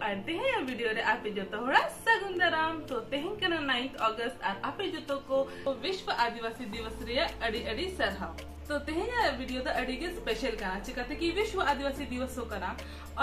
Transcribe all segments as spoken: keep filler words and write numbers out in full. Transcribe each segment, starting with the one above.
ᱟᱨ ᱛᱮᱦᱮᱧᱟᱜ ᱵᱷᱤᱰᱤᱭᱳ ᱨᱮ ᱟᱯᱮ ᱡᱚᱛᱚ ᱦᱚᱲᱟᱜ ᱥᱟᱹᱜᱩᱱ ᱫᱟᱨᱟᱢ᱾ ᱛᱚ ᱛᱮᱦᱮᱧ ᱠᱟᱱᱟ ninth August ᱟᱨ ᱟᱯᱮ ᱡᱚᱛᱚ ᱠᱚ ᱵᱤᱥᱣᱚ ᱟᱹᱫᱤᱵᱟᱹᱥᱤ ᱫᱤᱵᱚᱥ ᱨᱮᱭᱟᱜ ᱟᱹᱰᱤ ᱟᱹᱰᱤ ᱥᱟᱨᱦᱟᱣ᱾ ᱛᱚ ᱛᱮᱦᱮᱧᱟᱜ ᱵᱷᱤᱰᱤᱭᱳ ᱫᱚ ᱟᱹᱰᱤ ᱜᱮ ᱥᱯᱮᱥᱟᱞ ᱠᱟᱱᱟ, ᱪᱤᱠᱟᱹᱛᱮ ᱠᱤ ᱵᱤᱥᱣᱚ ᱟᱹᱫᱤᱵᱟᱹᱥᱤ ᱫᱤᱵᱚᱥ ᱦᱚᱸ ᱠᱟᱱᱟ᱾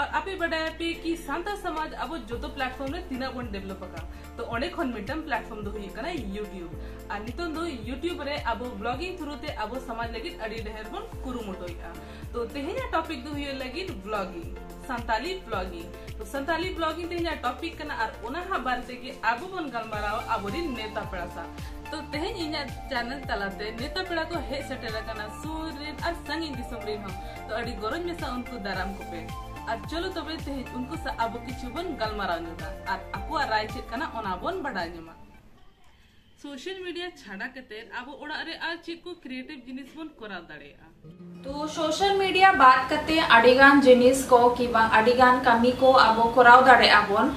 ᱟᱨ ᱟᱯᱮ ᱵᱟᱰᱟᱭᱟᱯᱮ ᱠᱤ ᱥᱟᱱᱛᱟᱲ ᱥᱚᱢᱟᱡᱽ ᱟᱵᱚ ᱡᱚᱛᱚ ᱯᱞᱟᱴᱯᱷᱚᱨᱢ ᱨᱮ ᱛᱤᱱᱟᱹᱜ ᱵᱚᱱ ᱰᱮᱵᱷᱞᱚᱯ ᱟᱠᱟᱱ᱾ ᱛᱚ ᱚᱸᱰᱮ ᱠᱷᱚᱱ ᱢᱤᱫᱴᱟᱝ ᱯᱞᱟᱴᱯᱷᱚᱨᱢ ᱫᱚ ᱦᱩᱭᱩᱜ ᱠᱟᱱᱟ YouTube᱾ ᱟᱨ ᱱᱤᱛᱚᱝ ᱫᱚ YouTube ᱨᱮ ᱟᱵᱚ ᱵᱞᱚᱜᱤᱝ ᱛᱷᱨᱩ ᱛᱮ ᱟᱵᱚ ᱥᱚᱢᱟᱡᱽ ᱞᱟᱹᱜᱤᱫ ᱟᱹᱰᱤ ᱰᱷᱮᱨ ᱵᱚᱱ ᱠᱩᱨᱩᱢᱩᱴᱩᱭᱮᱫᱼᱟ᱾ ᱛᱚ ᱛᱮᱦᱮᱧᱟᱜ ᱴᱚᱯᱤᱠ ᱫᱚ ᱦᱩᱭᱩᱜ ᱞᱟᱹᱜᱤᱫ ᱵᱞᱚᱜᱤᱝ, ᱥᱟᱱᱛᱟᱞᱤ ᱵᱞᱚᱜᱤᱝ᱾ ᱛᱚ ᱥᱟᱱᱛᱟᱞᱤ ᱵᱞᱚᱜᱤᱝ ᱛᱮᱦᱮᱧᱟᱜ ᱴᱚᱯᱤᱠ ᱠᱟᱱᱟ ᱟᱨ ᱚᱱᱟ ᱦᱟᱸᱜ ᱵᱟᱨᱮ ᱛᱮᱜᱮ ᱟᱵᱚ ᱵᱚᱱ ᱜᱟᱞᱢᱟᱨᱟᱣᱟ ᱟᱵᱚᱨᱤᱱ ᱱᱮᱣᱛᱟ ᱯᱮᱲᱟ ᱥᱟᱶ᱾ ᱛᱚ ᱛᱮᱦᱮᱧ ᱤᱧᱟᱹᱜ ᱪᱮᱱᱮᱞ ᱛᱟᱞᱟᱛᱮ ᱱᱮᱣᱛᱟ ᱯᱮᱲᱟ ᱠᱚ ᱦᱮᱡ ᱥᱮᱴᱮᱨ ᱟᱠᱟᱱᱟ ᱥᱩᱨ ᱨᱮᱱ ᱟᱨ ᱥᱟᱺᱜᱤᱧ ᱫᱤᱥᱚᱢ ᱨᱮᱱ ᱦᱚᱸ᱾ ᱛᱚ ᱟᱹᱰᱤ ᱜᱚᱨᱚᱡᱽ ᱢᱮᱥᱟ ᱩᱱᱠᱩ ᱫᱟᱨᱟᱢ ᱠᱚᱯᱮ᱾ ᱟᱨ ᱪᱚᱞᱚ ᱛᱚᱵᱮ ᱛᱮᱦᱮᱧ ᱩᱱᱠᱩ ᱥᱟᱶ ᱟᱵᱚ ᱠᱤᱪᱷᱩ ᱵᱚᱱ ᱜᱟᱞᱢᱟᱨᱟᱣ ᱧᱚᱜᱟ ᱟᱨ ᱟᱠᱚᱣᱟᱜ ᱨᱟᱭ ᱪᱮᱫ ᱠᱟᱱᱟ ᱚᱱᱟ ᱵᱚᱱ ᱵᱟᱰᱟᱭ ᱧᱟᱢᱟ᱾ ᱥᱳᱥᱟᱞ ᱢᱤᱰᱤᱭᱟ ᱪᱷᱟᱰᱟ ᱠᱟᱛᱮ ᱟᱵᱚ ᱚᱲᱟᱜ ᱨᱮ ᱟᱨ ᱪᱮᱫ ᱠᱚ ᱠᱨᱤᱭᱮᱴᱤᱵᱷ ᱡᱤᱱᱤᱥ ᱵᱚᱱ ᱠᱚᱨᱟᱣ ᱫᱟᱲᱮᱭᱟᱜᱼᱟ? ᱛᱚ ᱥᱳᱥᱟᱞ ᱢᱤᱰᱤᱭᱟ ᱵᱟᱫ ᱠᱟᱛᱮ ᱟᱹᱰᱤ ᱜᱟᱱ ᱡᱤᱱᱤᱥ ᱠᱚ ᱠᱤ ᱵᱟᱝ ᱟᱹᱰᱤ ᱜᱟᱱ ᱠᱟᱹᱢᱤ ᱠᱚ ᱟᱵᱚ ᱠᱚᱨᱟᱣ ᱫᱟᱲᱮᱭᱟᱜᱼᱟ ᱵᱚᱱ,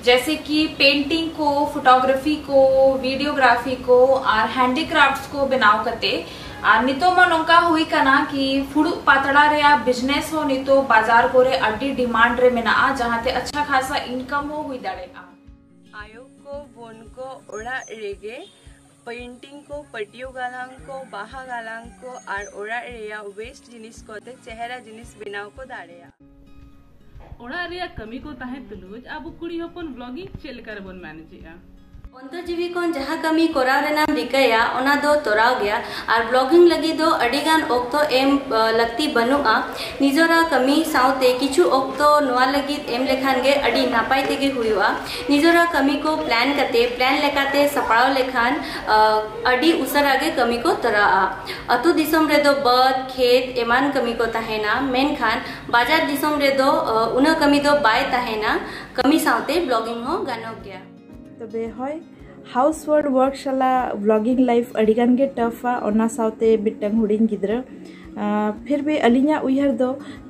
ᱡᱮᱭᱥᱮ ᱠᱤ ᱯᱮᱱᱴᱤᱝ ᱠᱚ, ᱯᱷᱳᱴᱳᱜᱨᱟᱯᱷᱤ ᱠᱚ, ᱵᱷᱤᱰᱤᱭᱳᱜᱨᱟᱯᱷᱤ ᱠᱚ ᱟᱨ ᱦᱮᱱᱰᱤᱠᱨᱟᱯᱷᱴᱥ ᱠᱚ ᱵᱮᱱᱟᱣ ᱠᱟᱛᱮ᱾ ᱟᱨ ᱱᱤᱛᱚᱜ ᱢᱟ ᱱᱚᱝᱠᱟ ᱦᱩᱭ ᱠᱟᱱᱟ ᱠᱤ ᱯᱷᱩᱲᱩᱜ ᱯᱟᱛᱲᱟ ᱨᱮᱭᱟᱜ ᱵᱤᱡᱽᱱᱮᱥ ᱦᱚᱸ ᱱᱤᱛᱚᱜ ᱵᱟᱡᱟᱨ ᱠᱚᱨᱮ ᱟᱹᱰᱤ ᱰᱤᱢᱟᱱᱰ ᱨᱮ ᱢᱮᱱᱟᱜᱼᱟ, ᱡᱟᱦᱟᱸᱛᱮ ᱟᱪᱪᱷᱟ ᱠᱷᱟᱥᱟ ᱤᱱᱠᱟᱢ ᱦᱚᱸ ᱦᱩᱭ ᱫᱟᱲᱮᱭᱟᱜᱼᱟ᱾ ᱟᱭᱳ ᱠᱚ, ᱵᱳᱱ ᱠᱚ ᱚᱲᱟᱜ ᱨᱮᱜᱮ ᱯᱮᱱᱴᱤᱝ ᱠᱚ, ᱯᱟᱹᱴᱭᱟᱹ ᱜᱟᱞᱟᱝ ᱠᱚ, ᱵᱟᱦᱟ ᱜᱟᱞᱟᱝ ᱠᱚ ᱟᱨ ᱚᱲᱟᱜ ᱨᱮᱭᱟᱜ ᱣᱮᱥᱴ ᱡᱤᱱᱤᱥ ᱠᱚᱛᱮ ᱪᱮᱦᱨᱟ ᱡᱤᱱᱤᱥ ᱵᱮᱱᱟᱣ ᱠᱚ ᱫᱟᱲᱮᱭᱟᱜᱼᱟ᱾ ᱚᱲᱟᱜ ᱨᱮᱭᱟᱜ ᱠᱟᱹᱢᱤ ᱠᱚ ᱛᱟᱦᱮᱸ ᱛᱩᱞᱩᱡ ᱟᱵᱚ ᱠᱩᱲᱤ ᱦᱚᱯᱚᱱ ᱵᱞᱚᱜᱤᱝ ᱪᱮᱫ ᱞᱮᱠᱟ ᱨᱮᱵᱚᱱ ᱢᱮᱱᱮᱡᱮᱜᱼᱟ? ᱚᱱᱛᱚᱨ ᱡᱤᱣᱤ ᱠᱷᱚᱱ ᱡᱟᱦᱟᱸ ᱠᱟᱹᱢᱤ ᱠᱚᱨᱟᱣ ᱨᱮᱱᱟᱜ ᱮᱢ ᱨᱤᱠᱟᱹᱭᱟ, ᱚᱱᱟ ᱫᱚ ᱛᱚᱨᱟᱣ ᱜᱮᱭᱟ᱾ ᱟᱨ ᱵᱞᱚᱜᱤᱝ ᱞᱟᱹᱜᱤᱫ ᱫᱚ ᱟᱹᱰᱤ ᱜᱟᱱ ᱚᱠᱛᱚ ᱮᱢ, ᱟ, ᱞᱟᱹᱠᱛᱤ ᱵᱟᱹᱱᱩᱜᱼᱟ᱾ ᱱᱤᱡᱮᱨᱟᱜ ᱠᱟᱹᱢᱤ ᱥᱟᱶᱛᱮ ᱠᱤᱪᱷᱩ ᱚᱠᱛᱚ ᱱᱚᱣᱟ ᱞᱟᱹᱜᱤᱫ ᱮᱢ ᱞᱮᱠᱷᱟᱱ ᱜᱮ ᱟᱹᱰᱤ ᱱᱟᱯᱟᱭ ᱛᱮᱜᱮ ᱦᱩᱭᱩᱜᱼᱟ᱾ ᱱᱤᱡᱮᱨᱟᱜ ᱠᱟᱹᱢᱤ ᱠᱚ ᱯᱞᱟᱱ ᱠᱟᱛᱮ, ᱯᱞᱟᱱ ᱞᱮᱠᱟᱛᱮ ᱥᱟᱯᱲᱟᱣ ᱞᱮᱠᱷᱟᱱ, ᱟ, ᱟᱹᱰᱤ ᱩᱥᱟᱹᱨᱟ ᱜᱮ ᱠᱟᱹᱢᱤ ᱠᱚ ᱛᱚᱨᱟᱜᱼᱟ᱾ ᱟᱹᱛᱩ ᱫᱤᱥᱚᱢ ᱨᱮᱫᱚ ᱵᱟᱹᱫᱽ, ᱠᱷᱮᱛ ᱮᱢᱟᱱ ᱠᱟᱹᱢᱤ ᱠᱚ ᱛᱟᱦᱮᱱᱟ, ᱢᱮᱱᱠᱷᱟᱱ ᱵᱟᱡᱟᱨ ᱫᱤᱥᱚᱢ ᱨᱮᱫᱚ, ᱟ, ᱩᱱᱟᱹᱜ ᱠᱟᱹᱢᱤ ᱫᱚ ᱵᱟᱭ ᱛᱟᱦᱮᱱᱟ᱾ ᱠᱟᱹᱢᱤ ᱥᱟᱶᱛᱮ ᱵᱞᱚᱜᱤᱝ ᱦᱚᱸ ᱜᱟᱱᱚᱜ ᱜᱮᱭᱟ᱾ ᱛᱚᱵᱮ ᱦᱳᱭ, ᱦᱟᱣᱩᱥ ᱦᱳᱞᱰ ᱣᱟᱨᱠ ᱥᱟᱞᱟᱜ ᱵᱞᱚᱜᱤᱝ ᱞᱟᱭᱤᱯᱷ ᱟᱹᱰᱤ ᱜᱟᱱ ᱜᱮ ᱴᱟᱯᱷᱟ᱾ ᱚᱱᱟ ᱥᱟᱶᱛᱮ ᱢᱤᱫᱴᱟᱝ ᱦᱩᱰᱤᱧ ᱜᱤᱫᱽᱨᱟᱹ, ᱟᱨ ᱯᱷᱤᱨ ᱵᱷᱤ ᱟᱹᱞᱤᱧᱟᱜ ᱩᱭᱦᱟᱹᱨ ᱫᱚ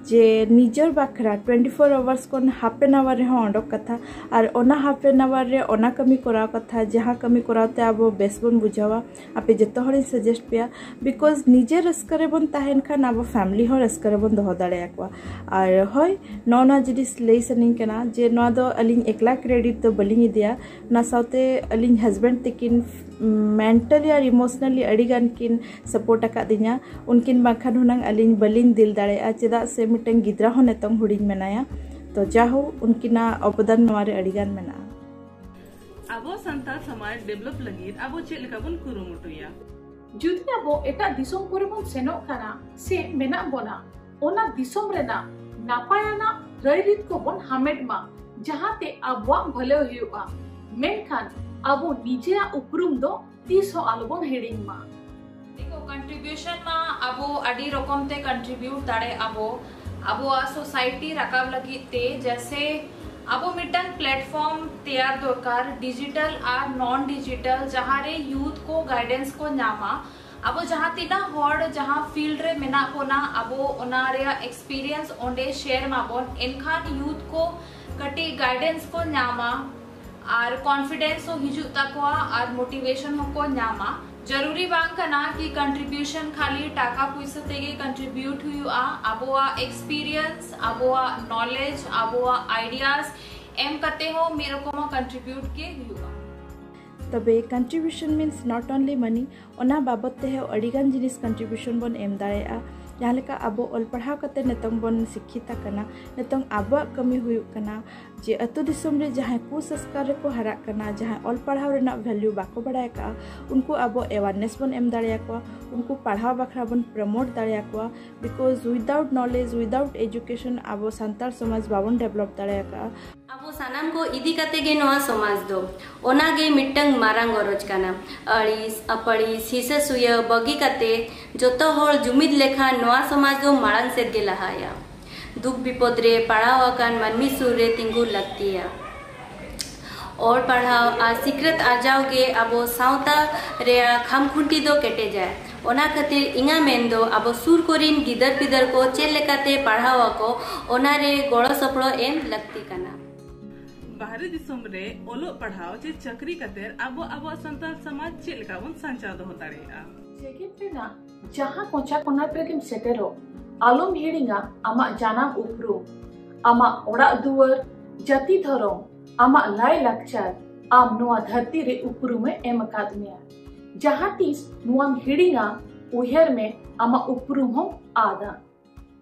ᱡᱮ ᱱᱤᱡᱮᱨ ᱵᱟᱠᱷᱨᱟ twenty four hours ᱠᱷᱚᱱ half an hour ᱨᱮᱦᱚᱸ ᱚᱰᱚᱠ ᱠᱟᱛᱷᱟ, ᱟᱨ ᱚᱱᱟ half an hour ᱨᱮ ᱚᱱᱟ ᱠᱟᱹᱢᱤ ᱠᱚᱨᱟᱣ ᱠᱟᱛᱷᱟ ᱡᱟᱦᱟᱸ ᱠᱟᱹᱢᱤ ᱠᱚᱨᱟᱣ ᱛᱮ ᱟᱵᱚ ᱵᱮᱥ ᱵᱚᱱ ᱵᱩᱡᱷᱟᱹᱣᱟ᱾ ᱟᱯᱮ ᱡᱚᱛᱚ ᱦᱚᱲᱤᱧ suggest ᱯᱮᱭᱟ, because ᱱᱤᱡᱮ ᱨᱟᱹᱥᱠᱟᱹ ᱨᱮᱵᱚᱱ ᱛᱟᱦᱮᱱ ᱠᱷᱟᱱ ᱟᱵᱚ family ᱦᱚᱸ ᱨᱟᱹᱥᱠᱟᱹ ᱨᱮᱵᱚᱱ ᱫᱚᱦᱚ ᱫᱟᱲᱮᱭᱟᱠᱚᱣᱟ᱾ ᱟᱨ ᱦᱳᱭ, ᱱᱚᱜᱼᱚ ᱱᱚᱣᱟ ᱡᱤᱱᱤᱥ ᱞᱟᱹᱭ ᱥᱟᱱᱟᱧ ᱠᱟᱱᱟ ᱡᱮ ᱱᱚᱣᱟ ᱫᱚ ᱟᱹᱞᱤᱧ ᱮᱠᱞᱟ credit ᱫᱚ ᱵᱟᱹᱞᱤᱧ ᱤᱫᱤᱭᱟ, ᱚᱱᱟ ᱥᱟᱶᱛᱮ ᱟᱹᱞᱤᱧ husband ᱛᱟᱹᱠᱤᱱ mentally ᱟᱨ emotionally ᱟᱹᱰᱤ ᱜᱟᱱ ᱠᱤᱱ support ᱟᱠᱟᱫᱤᱧᱟ᱾ ᱩᱱᱠᱤᱱ ᱵᱟᱝᱠᱷᱟᱱ ᱦᱩᱱᱟᱹᱝ ᱟᱹᱞᱤᱧ ᱵᱟᱹᱞᱤᱧ deal ᱫᱟᱲᱮᱭᱟᱜᱼᱟ, ᱪᱮᱫᱟᱜ ᱥᱮ ᱢᱤᱫᱴᱟᱝ ᱜᱤᱫᱽᱨᱟᱹ ᱦᱚᱸ ᱱᱤᱛᱚᱝ ᱦᱩᱰᱤᱧ ᱢᱮᱱᱟᱭᱟ᱾ ᱛᱚ ᱡᱟᱦᱳᱠ, ᱩᱱᱠᱤᱱᱟᱜ ᱚᱵᱚᱫᱟᱱ ᱱᱚᱣᱟ ᱨᱮ ᱟᱹᱰᱤ ᱜᱟᱱ ᱢᱮᱱᱟᱜᱼᱟ᱾ ᱟᱵᱚ ᱥᱟᱱᱛᱟᱲ ᱥᱚᱢᱟᱡᱽ develop ᱞᱟᱹᱜᱤᱫ ᱟᱵᱚ ᱪᱮᱫ ᱞᱮᱠᱟ ᱵᱚᱱ ᱠᱩᱨᱩᱢᱩᱴᱩᱭᱟ? ᱡᱩᱫᱤ ᱟᱵᱚ ᱮᱴᱟᱜ ᱫᱤᱥᱚᱢ ᱠᱚᱨᱮ ᱵᱚᱱ ᱥᱮᱱᱚᱜ ᱠᱟᱱᱟ ᱥᱮ ᱢᱮᱱᱟᱜ ᱵᱚᱱᱟ, ᱚᱱᱟ ᱫᱤᱥᱚᱢ ᱨᱮᱱᱟᱜ ᱱᱟᱯᱟᱭᱟᱱᱟᱜ ᱨᱟᱹᱭᱨᱤᱛ ᱠᱚᱵᱚᱱ ᱦᱟᱢᱮᱴ ᱢᱟ, ᱡᱟᱦᱟᱸᱛᱮ ᱟᱵᱚᱣᱟᱜ ᱵᱷᱟᱹᱞᱟᱹᱭ ᱦᱩᱭᱩᱜᱼᱟ, ᱢᱮᱱᱠᱷᱟᱱ ᱟᱵᱚ ᱱᱤᱡᱮᱨᱟᱜ ᱩᱯᱨᱩᱢ ᱫᱚ ᱛᱤᱥ ᱦᱚᱸ ᱟᱞᱚᱵᱚᱱ ᱦᱤᱲᱤᱧ ᱢᱟ᱾ ᱫᱮᱠᱷᱚ, contribution ᱢᱟ ᱟᱵᱚ ᱟᱹᱰᱤ ᱨᱚᱠᱚᱢ ᱛᱮ contribute ᱫᱟᱲᱮᱭᱟᱜᱼᱟ ᱵᱚ ᱟᱵᱚᱣᱟᱜ society ᱨᱟᱠᱟᱵ ᱞᱟᱹᱜᱤᱫ ᱛᱮ᱾ ᱡᱮᱥᱮ ᱟᱵᱚ ᱢᱤᱫᱴᱟᱝ platform ᱛᱮᱭᱟᱨ ᱫᱚᱨᱠᱟᱨ, digital ᱟᱨ non digital, ᱡᱟᱦᱟᱸ ᱨᱮ youth ᱠᱚ guidance ᱠᱚ ᱧᱟᱢᱟ᱾ ᱟᱵᱚ ᱡᱟᱦᱟᱸ ᱛᱤᱱᱟᱹᱜ ᱦᱚᱲ ᱡᱟᱦᱟᱸ field ᱨᱮ ᱢᱮᱱᱟᱜ ᱵᱚᱱᱟ, ᱟᱵᱚ ᱚᱱᱟ ᱨᱮᱭᱟᱜ experience ᱚᱸᱰᱮ share ᱢᱟᱵᱚᱱ, ᱮᱱᱠᱷᱟᱱ youth ᱠᱚ ᱠᱟᱹᱴᱤᱡ guidance ᱠᱚ ᱧᱟᱢᱟ ᱟᱨ confidence ᱦᱚᱸ ᱦᱤᱡᱩᱜ ᱛᱟᱠᱚᱣᱟ ᱟᱨ motivation ᱦᱚᱸᱠᱚ ᱧᱟᱢᱟ᱾ ᱡᱟᱹᱨᱩᱨᱤ ᱵᱟᱝ ᱠᱟᱱᱟ ᱠᱤ contribution ᱠᱷᱟᱹᱞᱤ ᱴᱟᱠᱟ ᱯᱩᱭᱥᱟᱹ ᱛᱮᱜᱮ contribute ᱦᱩᱭᱩᱜᱼᱟ᱾ ᱟᱵᱚᱣᱟᱜ experience, ᱟᱵᱚᱣᱟᱜ knowledge, ᱟᱵᱚᱣᱟᱜ ideas ᱮᱢ ᱠᱟᱛᱮ ᱦᱚᱸ ᱢᱤᱫ ᱨᱚᱠᱚᱢᱟᱜ contribute ᱜᱮ ᱦᱩᱭᱩᱜᱼᱟ᱾ ᱛᱚᱵᱮ contribution means not only money, ᱚᱱᱟ ᱵᱟᱵᱚᱛ ᱛᱮᱦᱚᱸ ᱟᱹᱰᱤᱜᱟᱱ ᱡᱤᱱᱤᱥ contribution ᱵᱚᱱ ᱮᱢ ᱫᱟᱲᱮᱭᱟᱜᱼᱟ᱾ ᱡᱟᱦᱟᱸ ᱞᱮᱠᱟ ᱟᱵᱚ ᱚᱞ ᱯᱟᱲᱦᱟᱣ ᱠᱟᱛᱮ ᱱᱤᱛᱚᱝ ᱵᱚᱱ ᱥᱤᱠᱠᱷᱤᱛ ᱟᱠᱟᱱᱟ, ᱱᱤᱛᱚᱝ ᱟᱵᱚᱣᱟᱜ ᱠᱟᱹᱢᱤ ᱦᱩᱭᱩᱜ ᱠᱟᱱᱟ ᱡᱮ ᱟᱹᱛᱩ ᱫᱤᱥᱚᱢ ᱨᱮ ᱡᱟᱦᱟᱸᱭ ᱠᱩᱥᱚᱝᱥᱠᱟᱨ ᱨᱮᱠᱚ ᱦᱟᱨᱟᱜ ᱠᱟᱱᱟ, ᱡᱟᱦᱟᱸᱭ ᱚᱞ ᱯᱟᱲᱦᱟᱣ ᱨᱮᱱᱟᱜ value ᱵᱟᱠᱚ ᱵᱟᱲᱟᱭ ᱟᱠᱟᱫᱼᱟ, ᱩᱱᱠᱩ ᱟᱵᱚ awareness ᱵᱚᱱ ᱮᱢ ᱫᱟᱲᱮᱭᱟᱠᱚᱣᱟ, ᱩᱱᱠᱩ ᱯᱟᱲᱦᱟᱣ ᱵᱟᱠᱷᱨᱟ ᱵᱚᱱ promote ᱫᱟᱲᱮᱭᱟᱠᱚᱣᱟ, because without knowledge, without education ᱟᱵᱚ ᱥᱟᱱᱛᱟᱲ ᱥᱚᱢᱟᱡᱽ ᱵᱟᱵᱚᱱ develop ᱫᱟᱲᱮᱭᱟᱠᱟᱫᱼᱟ᱾ ᱟᱵᱚ ᱥᱟᱱᱟᱢ ᱠᱚ ᱤᱫᱤ ᱠᱟᱛᱮ ᱜᱮ ᱱᱚᱣᱟ ᱥᱚᱢᱟᱡᱽ ᱫᱚ, ᱚᱱᱟ ᱜᱮ ᱢᱤᱫᱴᱟᱝ ᱢᱟᱨᱟᱝ ᱜᱚᱨᱚᱡᱽ ᱠᱟᱱᱟ᱾ ᱟᱹᱲᱤᱥ, ᱟᱹᱯᱟᱹᱲᱤᱥ, ᱦᱤᱥᱟᱹ ᱥᱩᱭᱟᱹ ᱵᱟᱹᱜᱤ ᱠᱟᱛᱮ ᱡᱚᱛᱚ ᱦᱚᱲ ᱡᱩᱢᱤᱫ ᱞᱮᱠᱷᱟᱱ ᱱᱚᱣᱟ ᱥᱚᱢᱟᱡᱽ ᱫᱚ ᱢᱟᱲᱟᱝ ᱥᱮᱫ ᱜᱮ ᱞᱟᱦᱟᱭᱟ᱾ ᱫᱩᱠ ᱵᱤᱯᱚᱫ ᱨᱮ ᱯᱟᱲᱟᱣ ᱟᱠᱟᱱ ᱢᱟᱹᱱᱢᱤ ᱥᱩᱨ ᱨᱮ ᱛᱤᱸᱜᱩ ᱞᱟᱹᱠᱛᱤᱭᱟ᱾ ᱚᱞ ᱯᱟᱲᱦᱟᱣ ᱟᱨ ᱥᱤᱠᱷᱱᱟᱹᱛ ᱟᱨᱡᱟᱣ ᱜᱮ ᱟᱵᱚ ᱥᱟᱶᱛᱟ ᱨᱮᱭᱟᱜ ᱠᱷᱟᱢᱠᱷᱩᱱᱴᱤ ᱫᱚ ᱠᱮᱴᱮᱡᱟᱭ᱾ ᱚᱱᱟ ᱠᱷᱟᱹᱛᱤᱨ ᱤᱧᱟᱹᱜ ᱢᱮᱱ ᱫᱚ ᱟᱵᱚ ᱥᱩᱨ ᱠᱚᱨᱮᱱ ᱜᱤᱫᱟᱹᱨ ᱯᱤᱫᱟᱹᱨ ᱠᱚ ᱪᱮᱫ ᱞᱮᱠᱟᱛᱮ ᱯᱟᱲᱦᱟᱣ ᱟᱠᱚ, ᱚᱱᱟ ᱨᱮ ᱜᱚᱲᱚ ᱥᱚᱯᱚᱦᱚᱫ ᱮᱢ ᱞᱟᱹᱠᱛᱤ ᱠᱟᱱᱟ᱾ ᱵᱟᱦᱨᱮ ᱫᱤᱥᱚᱢ ᱨᱮ ᱚᱞᱚᱜ ᱯᱟᱲᱦᱟᱣ ᱪᱮ ᱪᱟᱹᱠᱨᱤ ᱠᱟᱛᱮ ᱟᱵᱚ ᱟᱵᱚᱣᱟᱜ ᱥᱟᱱᱛᱟᱲ ᱥᱚᱢᱟᱡᱽ ᱪᱮᱫ ᱞᱮᱠᱟ ᱵᱚᱱ ᱥᱟᱧᱪᱟᱣ ᱫᱚᱦᱚ ᱫᱟᱲᱮᱭᱟᱜᱼᱟ? ᱡᱮᱜᱮᱛ ᱨᱮᱱᱟᱜ ᱡᱟᱦᱟᱸ ᱠᱚᱪᱟ ᱠᱚᱱᱟᱴ ᱨᱮᱜᱮᱢ ᱥᱮᱴᱮᱨᱚᱜ, ᱟᱞᱚᱢ ᱦᱤᱲᱤᱧᱟ ᱟᱢᱟᱜ ᱡᱟᱱᱟᱢ ᱩᱯᱨᱩᱢ, ᱟᱢᱟᱜ ᱚᱲᱟᱜ ᱫᱩᱣᱟᱹᱨ, ᱡᱟᱹᱛᱤ ᱫᱷᱚᱨᱚᱢ, ᱟᱢᱟᱜ ᱞᱟᱭ ᱞᱟᱠᱪᱟᱨ᱾ ᱟᱢ ᱱᱚᱣᱟ ᱫᱷᱟᱹᱨᱛᱤ ᱨᱮ ᱩᱯᱨᱩᱢᱮ ᱮᱢ ᱟᱠᱟᱫ ᱢᱮᱭᱟ᱾ ᱡᱟᱦᱟᱸ ᱛᱤᱥ ᱱᱚᱣᱟᱢ ᱦᱤᱲᱤᱧᱟ, ᱩᱭᱦᱟᱹᱨ ᱢᱮ ᱟᱢᱟᱜ ᱩᱯᱨᱩᱢ ᱦᱚᱸᱢ ᱟᱫᱟ᱾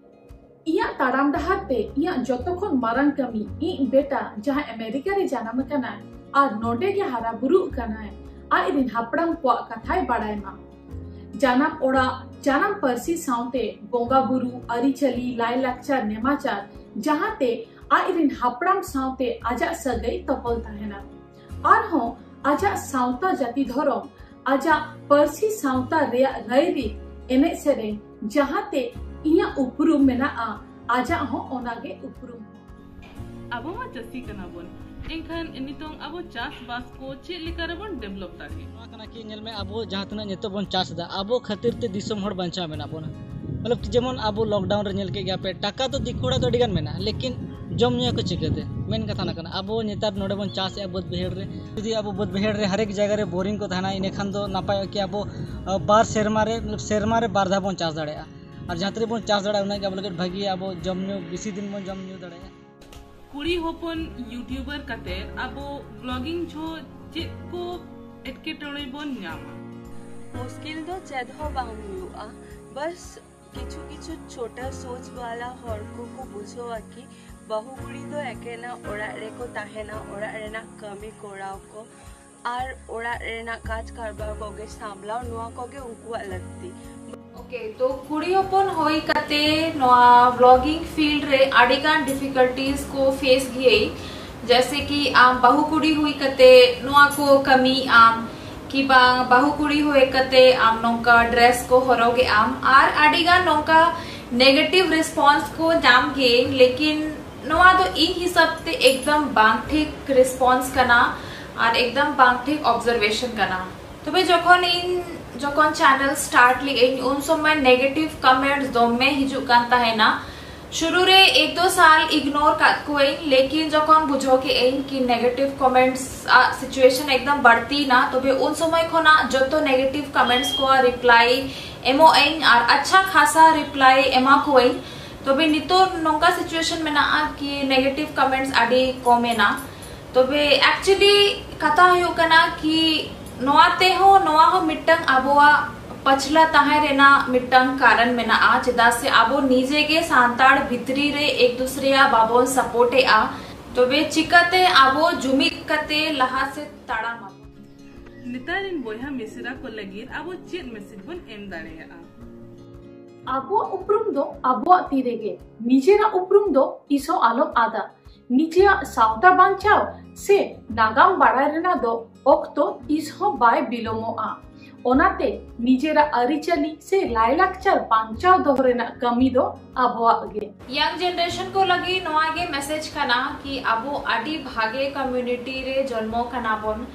ᱤᱧᱟᱹᱜ ᱛᱟᱲᱟᱢ ᱰᱟᱦᱟᱨ ᱛᱮ ᱤᱧᱟᱹᱜ ᱡᱚᱛᱚ ᱠᱷᱚᱱ ᱢᱟᱨᱟᱝ ᱠᱟᱹᱢᱤ, ᱤᱧ ᱵᱮᱴᱟ ᱡᱟᱦᱟᱸ ᱟᱢᱮᱨᱤᱠᱟ ᱨᱮ ᱡᱟᱱᱟᱢ ᱟᱠᱟᱱᱟᱭ ᱟᱨ ᱱᱚᱰᱮ ᱜᱮ ᱦᱟᱨᱟ ᱵᱩᱨᱩᱜ ᱠᱟᱱᱟᱭ, ᱟᱡ ᱨᱤᱱ ᱦᱟᱯᱲᱟᱢ ᱠᱚᱣᱟᱜ ᱠᱟᱛᱷᱟᱭ ᱵᱟᱲᱟᱭ ᱢᱟ᱾ ᱡᱟᱱᱟᱢ ᱚᱲᱟᱜ, ᱡᱟᱱᱟᱢ ᱯᱟᱹᱨᱥᱤ ᱥᱟᱶᱛᱮ ᱵᱚᱸᱜᱟ ᱵᱩᱨᱩ, ᱟᱹᱨᱤᱪᱟᱹᱞᱤ, ᱞᱟᱭ ᱞᱟᱠᱪᱟᱨ, ᱱᱮᱢᱟᱪᱟᱨ, ᱡᱟᱦᱟᱸᱛᱮ ᱟᱡ ᱨᱤᱱ ᱦᱟᱯᱲᱟᱢ ᱥᱟᱶᱛᱮ ᱟᱡᱟᱜ ᱥᱟᱹᱜᱟᱹᱭ ᱛᱚᱯᱚᱞ ᱛᱟᱦᱮᱱᱟ᱾ ᱟᱨᱦᱚᱸ ᱟᱡᱟᱜ ᱥᱟᱶᱛᱟ, ᱡᱟᱹᱛᱤ ᱫᱷᱚᱨᱚᱢ, ᱟᱡᱟᱜ ᱯᱟᱹᱨᱥᱤ ᱥᱟᱶᱛᱟ ᱨᱮᱭᱟᱜ ᱨᱟᱹᱭᱨᱤᱛ, ᱮᱱᱮᱡ ᱥᱮᱨᱮᱧ, ᱡᱟᱦᱟᱸᱛᱮ ᱤᱧᱟᱹᱜ ᱩᱯᱨᱩᱢ ᱢᱮᱱᱟᱜᱼᱟ, ᱟᱡᱟᱜ ᱦᱚᱸ ᱚᱱᱟᱜᱮ ᱩᱯᱨᱩᱢ᱾ ᱟᱵᱚ ᱢᱟ ᱪᱟᱹᱥᱤ ᱠᱟᱱᱟ ᱵᱚᱱ, ᱮᱱᱠᱷᱟᱱ ᱱᱤᱛᱚᱝ ᱟᱵᱚ ᱪᱟᱥᱵᱟᱥ ᱠᱚ ᱪᱮᱫ ᱞᱮᱠᱟ ᱨᱮᱵᱚᱱ ᱰᱮᱵᱷᱞᱚᱯ ᱫᱟᱲᱮᱭᱟᱜᱼᱟ? ᱱᱚᱣᱟ ᱠᱟᱱᱟ ᱠᱤ, ᱧᱮᱞ ᱢᱮ, ᱟᱵᱚ ᱡᱟᱦᱟᱸ ᱛᱤᱱᱟᱹᱜ ᱱᱤᱛᱚᱜ ᱵᱚᱱ ᱪᱟᱥ ᱮᱫᱟ, ᱟᱵᱚ ᱠᱷᱟᱹᱛᱤᱨ ᱛᱮ ᱫᱤᱥᱚᱢ ᱦᱚᱲ ᱵᱟᱧᱪᱟᱣ ᱢᱮᱱᱟᱜ ᱵᱚᱱᱟ᱾ ᱢᱚᱛᱞᱚᱵ ᱠᱤ, ᱡᱮᱢᱚᱱ ᱟᱵᱚ ᱞᱚᱠᱰᱟᱣᱩᱱ ᱨᱮ ᱧᱮᱞ ᱠᱮᱫ ᱜᱮᱭᱟ ᱯᱮ, ᱴᱟᱠᱟ ᱫᱚ ᱫᱤᱠᱩ ᱦᱚᱲᱟᱜ ᱫᱚ ᱟᱹᱰᱤ ᱜᱟᱱ ᱢᱮᱱᱟᱜᱼᱟ, ᱞᱮᱠᱤᱱ ᱡᱚᱢ ᱧᱩᱭᱟᱠᱚ ᱪᱤᱠᱟᱹᱛᱮ? ᱢᱮᱱ ᱠᱟᱛᱷᱟ ᱚᱱᱟ ᱠᱟᱱᱟ᱾ ᱟᱵᱚ ᱱᱮᱛᱟᱨ ᱱᱚᱰᱮ ᱵᱚᱱ ᱪᱟᱥᱮᱫᱼᱟ ᱵᱟᱹᱫᱽ ᱵᱟᱹᱭᱦᱟᱹᱲ ᱨᱮ, ᱡᱩᱫᱤ ᱟᱵᱚ ᱵᱟᱹᱫᱽ ᱵᱟᱹᱭᱦᱟᱹᱲ ᱨᱮ ᱦᱟᱨᱮᱠ ᱡᱟᱭᱜᱟ ᱨᱮ ᱵᱳᱨᱤᱝ ᱠᱚ ᱛᱟᱦᱮᱱᱟ, ᱤᱱᱟᱹᱠᱷᱟᱱ ᱫᱚ ᱱᱟᱯᱟᱭᱚᱜᱼᱟ ᱠᱤ ᱟᱵᱚ, ᱟ, ᱵᱟᱨ ᱥᱮᱨᱢᱟ ᱨᱮ, ᱢᱚᱛᱞᱚᱵ ᱥᱮᱨᱢᱟ ᱨᱮ ᱵᱟᱨ ᱫᱷᱟᱣ ᱵᱚᱱ ᱪᱟᱥ ᱫᱟᱲᱮᱭᱟᱜᱼᱟ᱾ ᱟᱨ ᱡᱟᱦᱟᱸ ᱛᱤᱱᱟᱹᱜ ᱵᱚᱱ ᱪᱟᱥ ᱫᱟᱲᱮᱭᱟᱜᱼᱟ, ᱩᱱᱟᱹᱜ ᱜᱮ ᱟᱵᱚ ᱞᱟᱹᱜᱤᱫ ᱵᱷᱟᱹᱜᱤᱭᱟ, ᱟᱵᱚ ᱡᱚᱢ ᱧᱩ ᱵᱮᱥᱤ ᱫᱤᱱ ᱵᱚᱱ ᱡᱚᱢ ᱧᱩ ᱫᱟᱲᱮᱭᱟᱜᱼᱟ᱾ ᱠᱩᱲᱤ ᱦᱚᱯᱚᱱ ᱭᱩᱴᱤᱭᱩᱵᱟᱨ ᱠᱟᱛᱮ ᱟᱵᱚ ᱵᱞᱚᱜᱤᱝ ᱡᱚᱦᱚᱜ ᱪᱮᱫ ᱠᱚ ᱮᱴᱠᱮᱴᱚᱬᱮ ᱵᱚᱱ ᱧᱟᱢᱟ? ᱢᱩᱥᱠᱤᱞ ᱫᱚ ᱪᱮᱫ ᱦᱚᱸ ᱵᱟᱝ ᱦᱩᱭᱩᱜᱼᱟ, ᱵᱟᱥ ᱠᱤᱪᱷᱩ ᱠᱤᱪᱷᱩ ᱪᱷᱳᱴᱟ ᱥᱳᱪ ᱣᱟᱞᱟ ᱦᱚᱲ ᱠᱚᱠᱚ ᱵᱩᱡᱷᱟᱹᱣᱟ ᱠᱤ ᱵᱟᱹᱦᱩ ᱠᱩᱲᱤ ᱫᱚ ᱮᱠᱮᱱᱟ ᱚᱲᱟᱜ ᱨᱮᱠᱚ ᱛᱟᱦᱮᱱᱟ, ᱚᱲᱟᱜ ᱨᱮᱱᱟᱜ ᱠᱟᱹᱢᱤ ᱠᱚᱨᱟᱣ ᱠᱚ ᱟᱨ ᱚᱲᱟᱜ ᱨᱮᱱᱟᱜ ᱠᱟᱡᱽ ᱠᱟᱨᱵᱟᱨ ᱠᱚᱜᱮ ᱥᱟᱢᱞᱟᱣ, ᱱᱚᱣᱟ ᱠᱚᱜᱮ ᱩᱱᱠᱩᱣᱟᱜ ᱞᱟᱹᱠᱛᱤ᱾ ᱳᱠᱮ, ᱛᱚ ᱠᱩᱲᱤ ᱦᱚᱯᱚᱱ ᱦᱩᱭ ᱠᱟᱛᱮ ᱱᱚᱣᱟ ᱵᱞᱚᱜᱤᱝ ᱯᱷᱤᱞᱰ ᱨᱮ ᱟᱹᱰᱤ ᱜᱟᱱ ᱰᱤᱯᱷᱤᱠᱟᱞᱴᱤᱡᱽ ᱠᱚ ᱯᱷᱮᱥ ᱜᱮᱭᱟᱹᱧ, ᱡᱮᱭᱥᱮ ᱠᱤ ᱟᱢ ᱵᱟᱹᱦᱩ ᱠᱩᱲᱤ ᱦᱩᱭ ᱠᱟᱛᱮ ᱱᱚᱣᱟ ᱠᱚ ᱠᱟᱹᱢᱤ ᱟᱢ, ᱠᱤ ᱵᱟᱝ ᱵᱟᱹᱦᱩ ᱠᱩᱲᱤ ᱦᱩᱭ ᱠᱟᱛᱮ ᱟᱢ ᱱᱚᱝᱠᱟ ᱰᱨᱮᱥ ᱠᱚ ᱦᱚᱨᱚᱜ ᱮᱫ ᱟᱢ, ᱟᱨ ᱟᱹᱰᱤ ᱜᱟᱱ ᱱᱚᱝᱠᱟ ᱱᱮᱜᱮᱴᱤᱵᱷ ᱨᱮᱥᱯᱚᱱᱥ ᱠᱚ ᱧᱟᱢ ᱜᱮᱭᱟᱹᱧ, ᱞᱮᱠᱤᱱ ᱱᱚᱣᱟ ᱫᱚ ᱤᱧ ᱦᱤᱥᱟᱹᱵ ᱛᱮ ᱮᱠᱫᱚᱢ ᱵᱟᱝ ᱴᱷᱤᱠ ᱨᱮᱥᱯᱚᱱᱥ ᱠᱟᱱᱟ ᱟᱨ ᱮᱠᱫᱚᱢ ᱵᱟᱝ ᱴᱷᱤᱠ ᱚᱵᱡᱟᱨᱵᱷᱮᱥᱚᱱ ᱠᱟᱱᱟ᱾ ᱛᱚᱵᱮ ᱡᱚᱠᱷᱚᱱ ᱤᱧ ᱡᱚᱠᱷᱚᱱ ᱪᱮᱱᱮᱞ ᱥᱴᱟᱨᱴ ᱞᱮᱜ ᱟᱹᱧ, ᱩᱱ ᱥᱚᱢᱚᱭ ᱱᱮᱜᱮᱴᱤᱵᱷ ᱠᱚᱢᱮᱱᱴᱥ ᱫᱚᱢᱮ ᱦᱤᱡᱩᱜ ᱠᱟᱱ ᱛᱟᱦᱮᱱᱟ᱾ ᱥᱩᱨᱩ ᱨᱮ ᱮᱠ ᱫᱚ ᱥᱟᱞ ᱤᱜᱱᱳᱨ ᱠᱟᱫ ᱠᱚᱣᱟᱹᱧ, ᱞᱮᱠᱤᱱ ᱡᱚᱠᱷᱚᱱ ᱵᱩᱡᱷᱟᱹᱣ ᱠᱮᱜ ᱟᱹᱧ ᱠᱤ ᱱᱮᱜᱮᱴᱤᱵᱷ ᱠᱚᱢᱮᱱᱴᱥ ᱟᱜ ᱥᱤᱪᱩᱭᱮᱥᱚᱱ ᱮᱠᱫᱚᱢ ᱵᱟᱹᱲᱛᱤᱭᱮᱱᱟ, ᱛᱚᱵᱮ ᱩᱱ ᱥᱚᱢᱚᱭ ᱠᱷᱚᱱᱟᱜ ᱡᱚᱛᱚ ᱱᱮᱜᱮᱴᱤᱵᱷ ᱠᱚᱢᱮᱱᱴᱥ ᱠᱚᱣᱟᱜ ᱨᱤᱯᱞᱟᱭ ᱮᱢᱚᱜ ᱟᱹᱧ ᱟᱨ ᱟᱪᱪᱷᱟ ᱠᱷᱟᱥᱟ ᱨᱤᱯᱞᱟᱭ ᱮᱢᱟ ᱠᱚᱣᱟᱹᱧ᱾ ᱛᱚᱵᱮ ᱱᱤᱛᱚᱜ ᱱᱚᱝᱠᱟ ᱥᱤᱪᱩᱭᱮᱥᱚᱱ ᱢᱮᱱᱟᱜᱼᱟ ᱠᱤ ᱱᱮᱜᱮᱴᱤᱵᱷ ᱠᱚᱢᱮᱱᱴᱥ ᱟᱹᱰᱤ ᱠᱚᱢ ᱮᱱᱟ᱾ ᱛᱚᱵᱮ ᱮᱠᱪᱩᱭᱮᱞᱤ ᱠᱟᱛᱷᱟ ᱦᱩᱭᱩᱜ ᱠᱟᱱᱟ ᱠᱤ ᱱᱚᱣᱟ ᱛᱮᱦᱚᱸ, ᱱᱚᱣᱟ ᱦᱚᱸ ᱢᱤᱫᱴᱟᱝ ᱟᱵᱚᱣᱟᱜ ᱯᱟᱪᱷᱞᱟ ᱛᱟᱦᱮᱸ ᱨᱮᱱᱟᱜ ᱢᱤᱫᱴᱟᱝ ᱠᱟᱨᱚᱱ ᱢᱮᱱᱟᱜᱼᱟ, ᱪᱮᱫᱟᱜ ᱥᱮ ᱟᱵᱚ ᱱᱤᱡᱮ ᱜᱮ ᱥᱟᱱᱛᱟᱲ ᱵᱷᱤᱛᱨᱤ ᱨᱮ ᱮᱠ ᱫᱩᱥᱨᱮᱭᱟᱜ ᱵᱟᱵᱚᱱ ᱥᱟᱯᱳᱨᱴ ᱮᱜᱼᱟ᱾ ᱛᱚᱵᱮ ᱪᱤᱠᱟᱹᱛᱮ ᱟᱵᱚ ᱡᱩᱢᱤᱫ ᱠᱟᱛᱮ ᱞᱟᱦᱟ ᱥᱮᱫ ᱛᱟᱲᱟᱢ ᱟᱵᱚᱱ? ᱱᱮᱛᱟᱨ ᱨᱤᱱ ᱵᱚᱭᱦᱟ ᱢᱤᱥᱨᱟ ᱠᱚ ᱞᱟᱹᱜᱤᱫ ᱟᱵᱚ ᱪᱮᱫ ᱢᱮᱥᱮᱡᱽ ᱵᱚᱱ ᱮᱢ ᱫᱟᱲᱮᱭᱟᱜᱼᱟ? ᱟᱵᱚᱣᱟᱜ ᱩᱯᱨᱩᱢ ᱫᱚ ᱟᱵᱚᱣᱟᱜ ᱛᱤ ᱨᱮᱜᱮ᱾ ᱱᱤᱡᱮᱨᱟᱜ ᱩᱯᱨᱩᱢ ᱫᱚ ᱛᱤᱥ ᱦᱚᱸ ᱟᱞᱚᱢ ᱟᱫᱟ᱾ ᱱᱤᱡᱮᱭᱟᱜ ᱥᱟᱶᱛᱟ ᱵᱟᱧᱪᱟᱣ ᱥᱮ ᱱᱟᱜᱟᱢ ᱵᱟᱲᱟᱭ ᱨᱮᱱᱟᱜ ᱫᱚ ᱚᱠᱛᱚ ᱛᱤᱥ ᱦᱚᱸ ᱵᱟᱭ ᱵᱤᱞᱚᱢᱚᱜᱼᱟ᱾ ᱚᱱᱟᱛᱮ ᱱᱤᱡᱮᱨᱟᱜ ᱟᱹᱨᱤᱪᱟᱹᱞᱤ ᱥᱮ ᱞᱟᱭᱞᱟᱠᱪᱟᱨ ᱵᱟᱧᱪᱟᱣ ᱫᱚᱦᱚ ᱨᱮᱱᱟᱜ ᱠᱟᱹᱢᱤ ᱫᱚ ᱟᱵᱚᱣᱟᱜ ᱜᱮ᱾ ᱭᱟᱝ ᱡᱮᱱᱟᱨᱮᱥᱚᱱ ᱠᱚ ᱞᱟᱹᱜᱤᱫ ᱱᱚᱣᱟ ᱜᱮ ᱢᱮᱥᱮᱡᱽ ᱠᱟᱱᱟ ᱠᱤ ᱟᱵᱚ ᱟᱹᱰᱤ ᱵᱷᱟᱜᱮ ᱠᱚᱢᱭᱩᱱᱤᱴᱤ ᱨᱮ ᱡᱚᱱᱢᱚ ᱠᱟᱱᱟ ᱵᱚᱱ,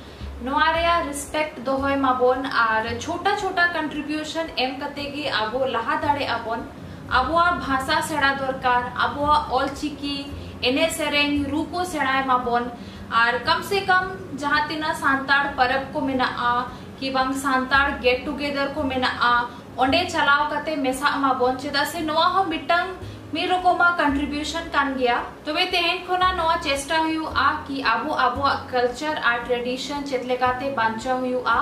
ᱱᱚᱣᱟ ᱨᱮᱭᱟᱜ ᱨᱮᱥᱯᱮᱠᱴ ᱫᱚᱦᱚᱭ ᱢᱟᱵᱚᱱ ᱟᱨ ᱪᱷᱳᱴᱟ ᱪᱷᱳᱴᱟ ᱠᱚᱱᱴᱨᱤᱵᱤᱭᱩᱥᱚᱱ ᱮᱢ ᱠᱟᱛᱮ ᱜᱮ ᱟᱵᱚ ᱞᱟᱦᱟ ᱫᱟᱲᱮᱭᱟᱜᱼᱟ ᱵᱚᱱ᱾ ᱟᱵᱚᱣᱟᱜ ᱵᱷᱟᱥᱟ ᱥᱮᱬᱟ ᱫᱚᱨᱠᱟᱨ, ᱟᱵᱚᱣᱟᱜ ᱚᱞᱪᱤᱠᱤ, ᱮᱱᱮᱡ ᱥᱮᱨᱮᱧ, ᱨᱩ ᱠᱚ ᱥᱮᱬᱟᱭ ᱢᱟᱵᱚᱱ᱾ ᱟᱨ ᱠᱚᱢ ᱥᱮ ᱠᱚᱢ ᱡᱟᱦᱟᱸ ᱛᱤᱱᱟᱹᱜ ᱥᱟᱱᱛᱟᱲ ᱯᱚᱨᱚᱵᱽ ᱠᱚ ᱢᱮᱱᱟᱜᱼᱟ ᱠᱤ ᱵᱟᱝ ᱥᱟᱱᱛᱟᱲ ᱜᱮᱴ ᱴᱩᱜᱮᱫᱟᱨ ᱠᱚ ᱢᱮᱱᱟᱜᱼᱟ, ᱚᱸᱰᱮ ᱪᱟᱞᱟᱣ ᱠᱟᱛᱮ ᱢᱮᱥᱟᱜ ᱢᱟᱵᱚᱱ, ᱪᱮᱫᱟᱜ ᱥᱮ ᱱᱚᱣᱟ ᱦᱚᱸ ᱢᱤᱫᱴᱟᱝ ᱢᱤᱫ ᱨᱚᱠᱚᱢᱟᱜ ᱠᱚᱱᱴᱨᱤᱵᱤᱭᱩᱥᱚᱱ ᱠᱟᱱ ᱜᱮᱭᱟ᱾ ᱛᱚᱵᱮ ᱛᱮᱦᱮᱧ ᱠᱷᱚᱱᱟᱜ ᱱᱚᱣᱟ ᱪᱮᱥᱴᱟ ᱦᱩᱭᱩᱜᱼᱟ ᱠᱤ ᱟᱵᱚ ᱟᱵᱚᱣᱟᱜ ᱠᱟᱞᱪᱟᱨ ᱟᱨ ᱴᱨᱮᱰᱤᱥᱚᱱ ᱪᱮᱫ ᱞᱮᱠᱟᱛᱮ ᱵᱟᱧᱪᱟᱣ ᱦᱩᱭᱩᱜᱼᱟ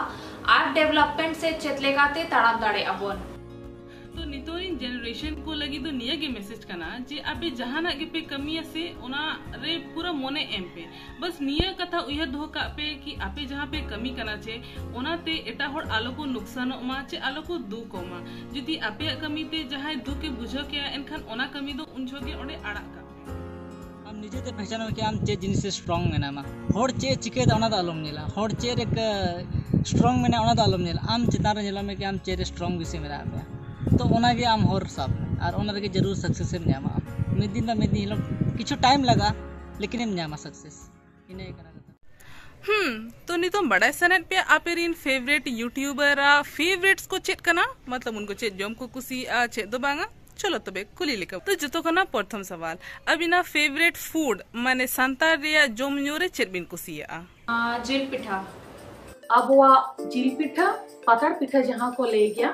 ᱟᱨ ᱰᱮᱵᱷᱞᱚᱯᱢᱮᱱᱴ ᱥᱮᱫ ᱪᱮᱫ ᱞᱮᱠᱟᱛᱮ ᱛᱟᱲᱟᱢ ᱫᱟᱲᱮᱭᱟᱜᱼᱟ ᱵᱚᱱ᱾ ᱛᱚ ᱱᱤᱛᱚᱜ ᱨᱤᱱ ᱡᱮᱱᱟᱨᱮᱥᱚᱱ ᱠᱚ ᱞᱟᱹᱜᱤᱫ ᱫᱚ ᱱᱤᱭᱟᱹ ᱜᱮ ᱢᱮᱥᱮᱡᱽ ᱠᱟᱱᱟ ᱡᱮ ᱟᱯᱮ ᱡᱟᱦᱟᱱᱟᱜ ᱜᱮᱯᱮ ᱠᱟᱹᱢᱤᱭᱟ ᱥᱮ ᱚᱱᱟ ᱨᱮ ᱯᱩᱨᱟᱹ ᱢᱚᱱᱮ ᱮᱢ ᱯᱮ᱾ ᱵᱟᱥ ᱱᱤᱭᱟᱹ ᱠᱟᱛᱷᱟ ᱩᱭᱦᱟᱹᱨ ᱫᱚᱦᱚ ᱠᱟᱜ ᱯᱮ ᱠᱤ ᱟᱯᱮ ᱡᱟᱦᱟᱸ ᱯᱮ ᱠᱟᱹᱢᱤ ᱠᱟᱱᱟ ᱪᱮ, ᱚᱱᱟᱛᱮ ᱮᱴᱟᱜ ᱦᱚᱲ ᱟᱞᱚ ᱠᱚ ᱱᱩᱠᱥᱟᱱᱚᱜ ᱢᱟ ᱪᱮ ᱟᱞᱚ ᱠᱚ ᱫᱩᱠᱚᱜ ᱢᱟ᱾ ᱡᱩᱫᱤ ᱟᱯᱮᱭᱟᱜ ᱠᱟᱹᱢᱤ ᱛᱮ ᱡᱟᱦᱟᱸᱭ ᱫᱩᱠ ᱮ ᱵᱩᱡᱷᱟᱹᱣ ᱠᱮᱭᱟ, ᱮᱱᱠᱷᱟᱱ ᱚᱱᱟ ᱠᱟᱹᱢᱤ ᱫᱚ ᱩᱱ ᱡᱚᱦᱚᱜ ᱜᱮ ᱚᱸᱰᱮ ᱟᱲᱟᱜ ᱠᱟᱜ ᱯᱮ᱾ ᱟᱢ ᱱᱤᱡᱮᱛᱮ ᱯᱮᱦᱪᱟᱱᱚᱜ ᱠᱤ ᱟᱢ ᱪᱮᱫ ᱡᱤᱱᱤᱥ ᱨᱮ ᱥᱴᱨᱚᱝ ᱢᱮᱱᱟᱢᱟ᱾ ᱦᱚᱲ ᱪᱮᱫ ᱮ ᱪᱤᱠᱟᱹᱭᱮᱫᱟ ᱚᱱᱟ ᱫᱚ ᱟᱞᱚᱢ ᱧᱮᱞᱟ, ᱦᱚᱲ ᱪᱮᱫ ᱨᱮ ᱥᱴᱨᱚᱝ ᱢᱮᱱᱟᱜᱼᱟ ᱚᱱᱟ ᱫᱚ ᱟᱞᱚᱢ ᱧᱮᱞᱟ᱾ ᱟᱢ ᱪᱮᱛᱟᱱ ᱨᱮ ᱧᱮᱞᱚᱜ ᱢᱮ ᱠᱤ ᱟᱢ ᱪᱮᱫ ᱨᱮ ᱥᱴᱨᱚᱝ ᱵᱮᱥᱤ ᱢᱮᱱᱟᱜ ᱢᱮᱭᱟ, ᱛᱚ ᱚᱱᱟᱜᱮ ᱟᱢ ᱦᱚᱨ ᱥᱟᱵ ᱢᱮ ᱟᱨ ᱚᱱᱟ ᱨᱮᱜᱮ ᱡᱟᱹᱨᱩᱲ ᱥᱟᱠᱥᱮᱥ ᱮᱢ ᱧᱟᱢᱟ᱾ ᱟᱢ ᱢᱤᱫ ᱫᱤᱱ ᱵᱟ ᱢᱤᱫ ᱫᱤᱱ ᱦᱤᱞᱳᱜ ᱠᱤᱪᱷᱩ ᱴᱟᱭᱤᱢ ᱞᱟᱜᱟᱜᱼᱟ, ᱞᱮᱠᱤᱱ ᱮᱢ ᱧᱟᱢᱟ ᱥᱟᱠᱥᱮᱥ᱾ ᱤᱱᱟᱹ ᱜᱮ ᱠᱟᱱᱟ ᱠᱟᱛᱷᱟ᱾ ᱦᱩᱸ, ᱛᱚ ᱱᱤᱛᱚᱝ ᱵᱟᱰᱟᱭ ᱥᱟᱱᱟᱭᱮᱫ ᱯᱮᱭᱟ ᱟᱯᱮ ᱨᱤᱱ ᱯᱷᱮᱵᱟᱨᱮᱴ ᱭᱩᱴᱤᱭᱩᱵᱟᱨ ᱟᱜ ᱯᱷᱮᱵᱟᱨᱮᱴᱥ ᱠᱚ ᱪᱮᱫ ᱠᱟᱱᱟ, ᱢᱚᱛᱞᱚᱵ ᱩᱱᱠᱩ ᱪᱮᱫ ᱡᱚᱢ ᱠᱚ ᱠᱩᱥᱤᱭᱟᱜᱼᱟ, ᱪᱮᱫ ᱫᱚ ᱵᱟᱝᱟ? ᱪᱚᱞᱚ ᱛᱚᱵᱮ ᱠᱩᱞᱤ ᱞᱮᱠᱟ᱾ ᱛᱚ ᱡᱚᱛᱚ ᱠᱷᱚᱱᱟᱜ ᱯᱨᱚᱛᱷᱚᱢ ᱥᱟᱣᱟᱞ, ᱟᱹᱵᱤᱱᱟᱜ ᱯᱷᱮᱵᱟᱨᱮᱴ ᱯᱷᱩᱰ ᱢᱟᱱᱮ ᱥᱟᱱᱛᱟᱲ ᱨᱮᱭᱟᱜ ᱡᱚᱢ ᱧᱩ ᱨᱮ ᱪᱮᱫ ᱵᱤᱱ ᱠᱩᱥᱤᱭᱟᱜᱼᱟ? ᱟᱨ ᱡᱤᱞ ᱯᱤᱴᱷᱟᱹ, ᱟᱵᱚᱣᱟᱜ ᱡᱤᱞ ᱯᱤᱴᱷᱟᱹ, ᱯᱟᱛᱲᱟ ᱯᱤᱴᱷᱟᱹ ᱡᱟᱦᱟᱸ ᱠᱚ ᱞᱟᱹᱭ ᱜᱮᱭᱟ,